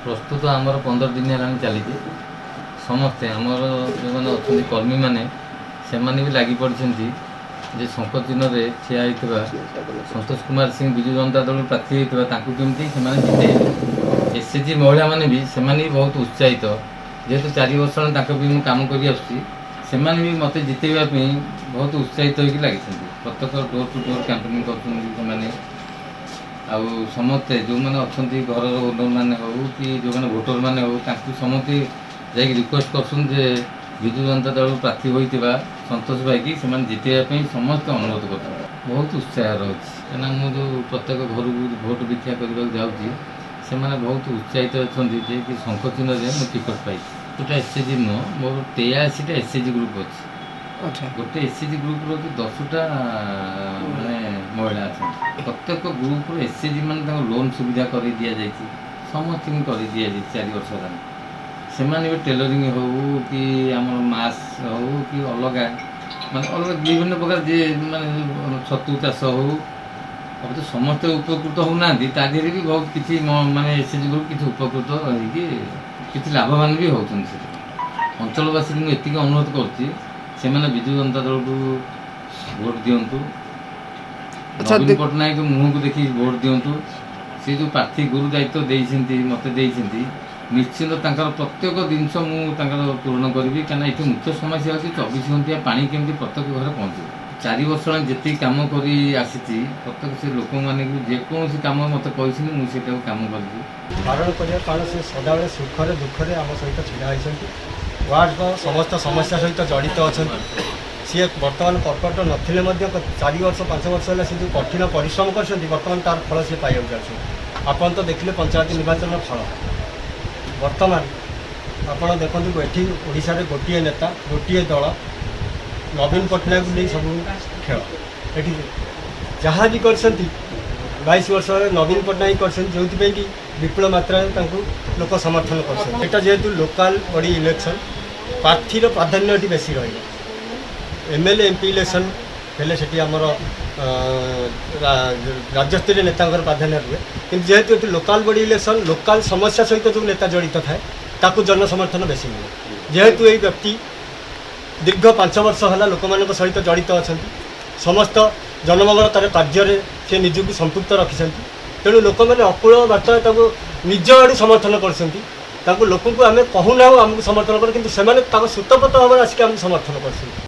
ପ୍ରସ୍ତୁତ ଆମର 15 ଦିନ ହେଲାଣି ଚାଲିଛି। ସମସ୍ତେ ଆମର ଯେଉଁମାନେ ଅଛନ୍ତି କର୍ମୀମାନେ, ସେମାନେ ବି ଲାଗି ପଡ଼ିଛନ୍ତି ଯେ ଶଙ୍ଖ ଚିହ୍ନରେ ଠିଆ ହେଇଥିବା ସନ୍ତୋଷ କୁମାର ସିଂ, ବିଜୁ ଜନତା ଦଳରୁ ପ୍ରାର୍ଥୀ ହେଇଥିବା, ତାଙ୍କୁ କେମିତି ସେମାନେ ଜିତେଇବେ। ଏସ୍ଏଚ୍ଜି ମହିଳାମାନେ ବି, ସେମାନେ ବି ବହୁତ ଉତ୍ସାହିତ। ଯେହେତୁ 4 ବର୍ଷ ହେଲାଣି ତାଙ୍କ ବି ମୁଁ କାମ କରି ଆସୁଛି, ସେମାନେ ବି ମୋତେ ଜିତେଇବା ପାଇଁ ବହୁତ ଉତ୍ସାହିତ ହେଇକି ଲାଗିଛନ୍ତି। ପ୍ରତ୍ୟେକ ଡୋର୍ ଟୁ ଡୋର୍ କ୍ୟାମ୍ପେନିଂ କରୁଛନ୍ତି ସେମାନେ। ଆଉ ସମସ୍ତେ ଯେଉଁମାନେ ଅଛନ୍ତି, ଘରର ଓନର୍ ମାନେ ହେଉ କି ଯେଉଁମାନେ ଭୋଟର ମାନେ ହେଉ, ତାଙ୍କୁ ସମସ୍ତେ ଯାଇକି ରିକ୍ୱେଷ୍ଟ କରୁଛନ୍ତି ଯେ ବିଜୁ ଜନତା ଦଳରୁ ପ୍ରାର୍ଥୀ ହୋଇଥିବା ସନ୍ତୋଷ ଭାଇକି ସେମାନେ ଜିତେଇବା ପାଇଁ ସମସ୍ତେ ଅନୁରୋଧ କରୁଛନ୍ତି। ବହୁତ ଉତ୍ସାହ ରହୁଛି, କାହିଁକିନା ମୁଁ ଯେଉଁ ପ୍ରତ୍ୟେକ ଘରକୁ ଭୋଟ ଭିକ୍ଷା କରିବାକୁ ଯାଉଛି, ସେମାନେ ବହୁତ ଉତ୍ସାହିତ ଅଛନ୍ତି ଯେ କି ଶଙ୍ଖ ଚିହ୍ନରେ ମୁଁ ଟିକଟ ପାଇଛି। ଗୋଟେ ଏସ୍ଏଚ୍ଜି ନୁହଁ, ମୋର 83ଟା ଏସ୍ଏଚ୍ଜି ଗ୍ରୁପ୍ ଅଛି। ଗୋଟେ ଏସ୍ଏଚ୍ଜି ଗ୍ରୁପ୍ର ହେଉଛି 10ଟା ମାନେ ମହିଳା ଅଛନ୍ତି। ପ୍ରତ୍ୟେକ ଗ୍ରୁପ୍ର ଏସ୍ଏଚ୍ଜି ମାନେ ତାଙ୍କ ଲୋନ୍ ସୁବିଧା କରି ଦିଆଯାଇଛି, ସମସ୍ତଙ୍କୁ କରି ଦିଆଯାଇଛି। 4 ବର୍ଷ ହେଲାଣି ସେମାନେ ବି ଟେଲରିଂ ହଉ କି ଆମର ମାସ୍କ ହଉ କି ଅଲଗା ମାନେ ଅଲଗା ବିଭିନ୍ନ ପ୍ରକାର ଯିଏ ମାନେ ଛତୁ ଚାଷ ହଉ, ଅବଶ୍ୟ ସମସ୍ତେ ଉପକୃତ ହେଉନାହାନ୍ତି। ତା ଦେହରେ ବି ବହୁତ କିଛି ମାନେ ଏସ୍ଏଚ୍ଜି ଗ୍ରୁପ୍ କିଛି ଉପକୃତ ହେଇକି କିଛି ଲାଭବାନ ବି ହେଉଛନ୍ତି। ସେଠି ଅଞ୍ଚଳବାସୀଙ୍କୁ ମୁଁ ଏତିକି ଅନୁରୋଧ କରୁଛି, ସେମାନେ ବିଜୁ ଜନତା ଦଳକୁ ଭୋଟ ଦିଅନ୍ତୁ। ନବୀନ ପଟ୍ଟନାୟକ ମୁହଁକୁ ଦେଖି ଭୋଟ ଦିଅନ୍ତୁ। ସେ ଯେଉଁ ପ୍ରାର୍ଥୀ ଗୁରୁ ଦାୟିତ୍ୱ ଦେଇଛନ୍ତି, ମୋତେ ଦେଇଛନ୍ତି, ନିଶ୍ଚିନ୍ତ ତାଙ୍କର ପ୍ରତ୍ୟେକ ଜିନିଷ ମୁଁ ତାଙ୍କର ପୂରଣ କରିବି। କାହିଁକିନା ଏଠି ମୁଖ୍ୟ ସମସ୍ୟା ହେଉଛି 24 ଘଣ୍ଟିଆ ପାଣି କେମିତି ପ୍ରତ୍ୟେକ ଘରେ ପହଞ୍ଚିବ। 4 ବର୍ଷ ହେଲାଣି ଯେତିକି କାମ କରି ଆସିଛି, ପ୍ରତ୍ୟେକ ସେ ଲୋକମାନଙ୍କୁ ଯେକୌଣସି କାମ ମୋତେ କହିଛନ୍ତି, ମୁଁ ସେଇଟାକୁ କାମ କରିଛି। ବାରଣ କରିବା, କାରଣ ସେ ସଦାବେଳେ ସୁଖରେ ଦୁଃଖରେ ଆମ ସହିତ ଛିଡ଼ା ହୋଇଛନ୍ତି। ୱାର୍ଡ଼ର ସମସ୍ତ ସମସ୍ୟା ସହିତ ଜଡ଼ିତ ଅଛନ୍ତି ସିଏ। ବର୍ତ୍ତମାନ କର୍ପୋରେଟର ନଥିଲେ ମଧ୍ୟ 4 ବର୍ଷ 5 ବର୍ଷ ହେଲା ସେ ଯେଉଁ କଠିନ ପରିଶ୍ରମ କରିଛନ୍ତି, ବର୍ତ୍ତମାନ ତାର ଫଳ ସିଏ ପାଇବାକୁ ଯାଉଛନ୍ତି। ଆପଣ ତ ଦେଖିଲେ ପଞ୍ଚାୟତ ନିର୍ବାଚନର ଫଳ। ବର୍ତ୍ତମାନ ଆପଣ ଦେଖନ୍ତୁ, ଏଠି ଓଡ଼ିଶାରେ ଗୋଟିଏ ନେତା, ଗୋଟିଏ ଦଳ, ନବୀନ ପଟ୍ଟନାୟକକୁ ନେଇ ସବୁ ଖେଳ। ଏଠି ଯାହା ବି କରିଛନ୍ତି 22 ବର୍ଷରେ ନବୀନ ପଟ୍ଟନାୟକ କରିଛନ୍ତି, ଯେଉଁଥିପାଇଁ କି ବିପୁଳ ମାତ୍ରାରେ ତାଙ୍କୁ ଲୋକ ସମର୍ଥନ କରୁଛନ୍ତି। ଏଇଟା ଯେହେତୁ ଲୋକାଲ ବଡ଼ି ଇଲେକ୍ସନ୍, ପ୍ରାର୍ଥୀର ପ୍ରାଧାନ୍ୟ ଏଠି ବେଶୀ ରହିବ। ଏମ୍ଏଲ୍ଏ, ଏମ୍ପି ଇଲେକ୍ସନ୍ ହେଲେ ସେଠି ଆମର ରାଜ୍ୟସ୍ତରୀୟ ନେତାଙ୍କର ପ୍ରାଧାନ୍ୟ ରୁହେ। କିନ୍ତୁ ଯେହେତୁ ଏଠି ଲୋକାଲ ବଡ଼ି ଇଲେକ୍ସନ୍, ଲୋକାଲ ସମସ୍ୟା ସହିତ ଯେଉଁ ନେତା ଜଡ଼ିତ ଥାଏ, ତାକୁ ଜନସମର୍ଥନ ବେଶୀ ମିଳେ। ଯେହେତୁ ଏଇ ବ୍ୟକ୍ତି ଦୀର୍ଘ 5 ବର୍ଷ ହେଲା ଲୋକମାନଙ୍କ ସହିତ ଜଡ଼ିତ ଅଛନ୍ତି, ସମସ୍ତ ଜନମଙ୍ଗଳ ତାର କାର୍ଯ୍ୟରେ ସେ ନିଜକୁ ସମ୍ପୃକ୍ତ ରଖିଛନ୍ତି, ତେଣୁ ଲୋକମାନେ ଅକୁଳ ବାର୍ତ୍ତା ତାକୁ ନିଜ ଆଡ଼ୁ ସମର୍ଥନ କରୁଛନ୍ତି। ତାଙ୍କୁ ଲୋକଙ୍କୁ ଆମେ କହୁନାହୁଁ ଆମକୁ ସମର୍ଥନ କର, କିନ୍ତୁ ସେମାନେ ତାଙ୍କ ସ୍ୱତଃପ୍ରବୃତ୍ତ ଭାବରେ ଆସିକି ଆମକୁ ସମର୍ଥନ କରୁଛନ୍ତି।